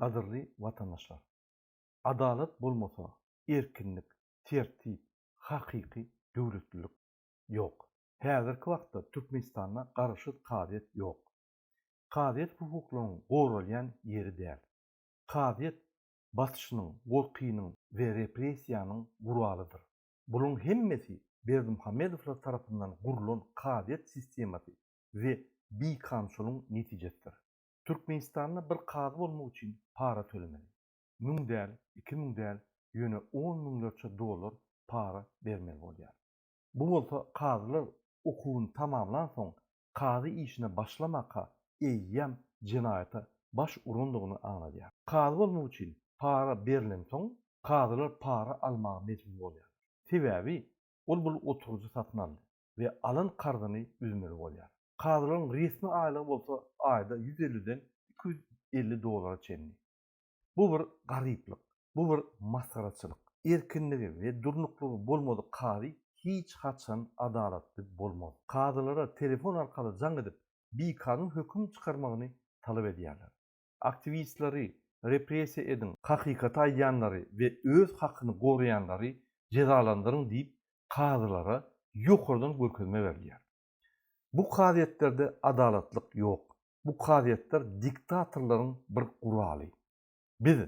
Gadyrly watandaşlar! Adalat bolmasa, erkinlik, tertip, hakyky döwletlilik ýok. Häzirki wagtda Türkmenistanda garaşsyz kazyýet ýok. Kazyýet hukuklaryň goralýan ýeri däl. Kazyýet basyşynyň, gorkynyň we repressiýanyň guralydyr. Bularyň hemmesi Berdimuhamedowlar tarapyndan gurlan kazyýet sistemasy we bikanunçylygyň netijesidir. Türkmenistanda bir kazy bolmak üçin para tölemeli. Müň däl, 2000 däl, ýöne on müňlerçe dollar para bermeli bolýar. Bu bolsa kazylar okuwyny tamamlansoň kazy işine başlamaka eýýäm jenaýata baş urandygyny aňladýar. Kazy bolmak üçin para berlensoň, kazylar para almaga mejbur bolýarlar. Sebäbi ol bul oturyjy satyn aldy we alan karzyny üzmeli bolýar. Kazylaryň resmi aýlygy bolsa aýda 150-den 250 dollara çenli. Bu bir garyplyk, bu bir masgaraçylyk. Erkinligi we durnuklygy bolmadyk kazy hiç haçan adalatly bolmaz. Kazylara telefon arkaly jaň edip, bikanun höküm çykarmagyny talap edýärler. Aktiwistleri repressiýa ediň, hakykaty aýdýanlary we öz hakyny goraýanlary jezalandyryň diýip kazylara ýokardan görkezme berilýär. Bu kazyýetlerde adalatlyk ýok. Bu kazyýetler diktatorlaryň bir guraly. Biz,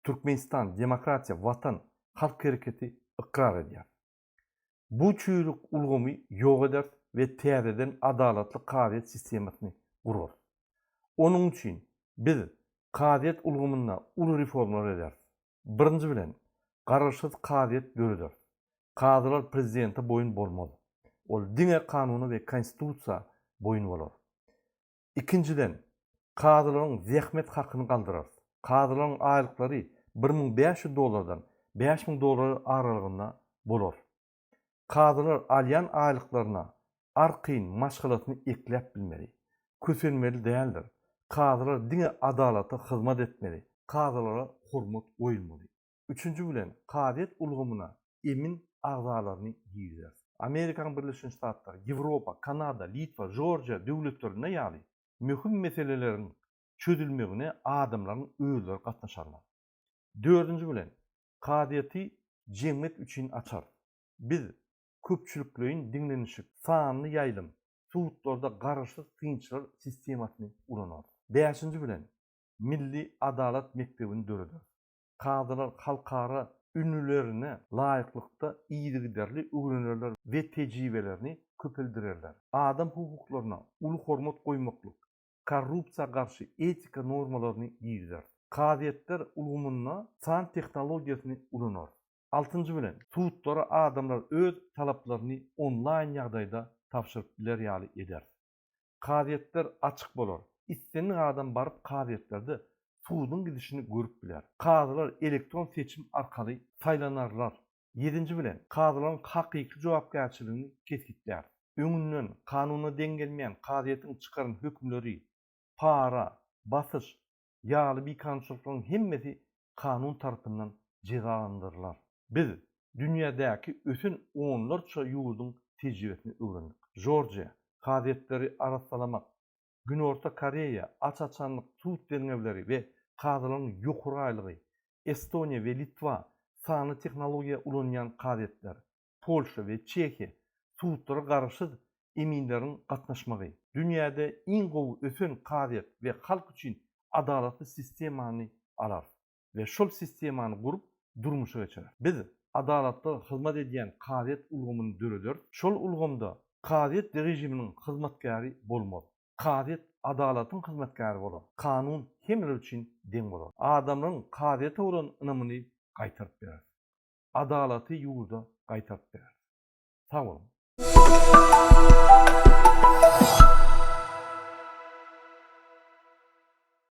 Türkmenistan, Demokratiýa, Watan, Halk hereketi ykrar edýäris. Bu çüýrük ulgamy ýok ederis we täzeden adalatly kazyýet sistemasyny gurarys. Onuň üçin biz kazyýet ulgamynda uly reformalar ederis. Birinji bilen, garaşsyz kazyýet dörederis. Kazylar prezidente boýun bolmaz. Ol diňe kanuna we konstitusiýa boýun bolar. Ikinjiden, kazylaryň zähmet hakyny galdyrarys. Kazylaryň aýlyklary 1500 dollardan 5000 dollar aralygynda bolar. Kazylar alýan aýlyklaryna arkaýyn maşgalasyny ekläp bilmeli. Kösenmeli däldir. Kazylar diňe adalata hyzmat etmeli. Kazylara hormat goýulmaly. Üçünji bilen, kazyýet ulgamyna emin agzalaryny girizeris. Amerikanyň Birleşen Ştatlary, Ýewropa, Kanada, Litwa, Jorjiýa döwletlerinde ýaly möhüm meseleleriň çözülmegine adamlaryň özleri gatnaşarlar. Dördünji bilen, kazyýeti jemgyýet üçin açarys. Biz köpçülikleýin diňlenişik, sanly ýaýlym, sudlarda garaşsyz synçylar sistemasyny ulanarys. Bäşinji bilen, milli adalat mekdebini dörederis. Kazylar halkara ülňülerine laýyklykda yzygiderli öwrenerler we tejribelerini köpeldirerler. Adam hukuklaryna uly hormat goýmaklyk, korrupsiýa garşy etika normalaryny girizeris. Kazyýetler ulgamynda san tehnologiýasyny ulanarys. Altynjy bilen, sudlara adamlar öz talaplaryny onlaýn ýagdaýda tabşyryp biler ýaly ederis. Kazyýetler açyk bolar. Islendik adam baryp kazyýetlerde suduň gidişini görüp biler. Kazylar elektron seçim arkaly saýlanarlar. Ýedinji bilen, kazylaryň hakyky jogapkärçiligini kesgitläris. Öňünden kanuna deň gelmeýän kazyýetiň çykaran hökümleri, para, basyş ýaly bikanunçylyklaryň hemmesi kanun tarapyndan jezalandyrylar. Biz dünýädäki ösen onlarça ýurduň tejribesini öwrendik. Jorjiýa, kazyýetleri arassalamak, Günorta Koreýa, aç-açanlyk sud derňewleri we kazylaryň ýokary aýlygy, Estoniýa we Litwa, sanly tehnologiýa ulanýan kazyýetler, Polşa we Çehiýa, sudlara garaşsyz eminleriň gatnaşmagy. Dünýäde iň gowy ösen kazyýet we halk üçin adalatly sistemany alarys we şol sistemany gurup durmuşa geçireris. Biz adalatly hyzmat edýän kazyýet ulgamyny dörederis. Şol ulgamda kazyýet režiminiň hyzmatkäri bolmaz. Kazyýet adalatyň hyzmatkäri bolar. Kanun hemmeler üçin deň bolar. Adamlaryň kazyýete bolan ynamyny gaýtaryp bereris. Adalaty ýurda gaýtaryp bereris. Sag boluň!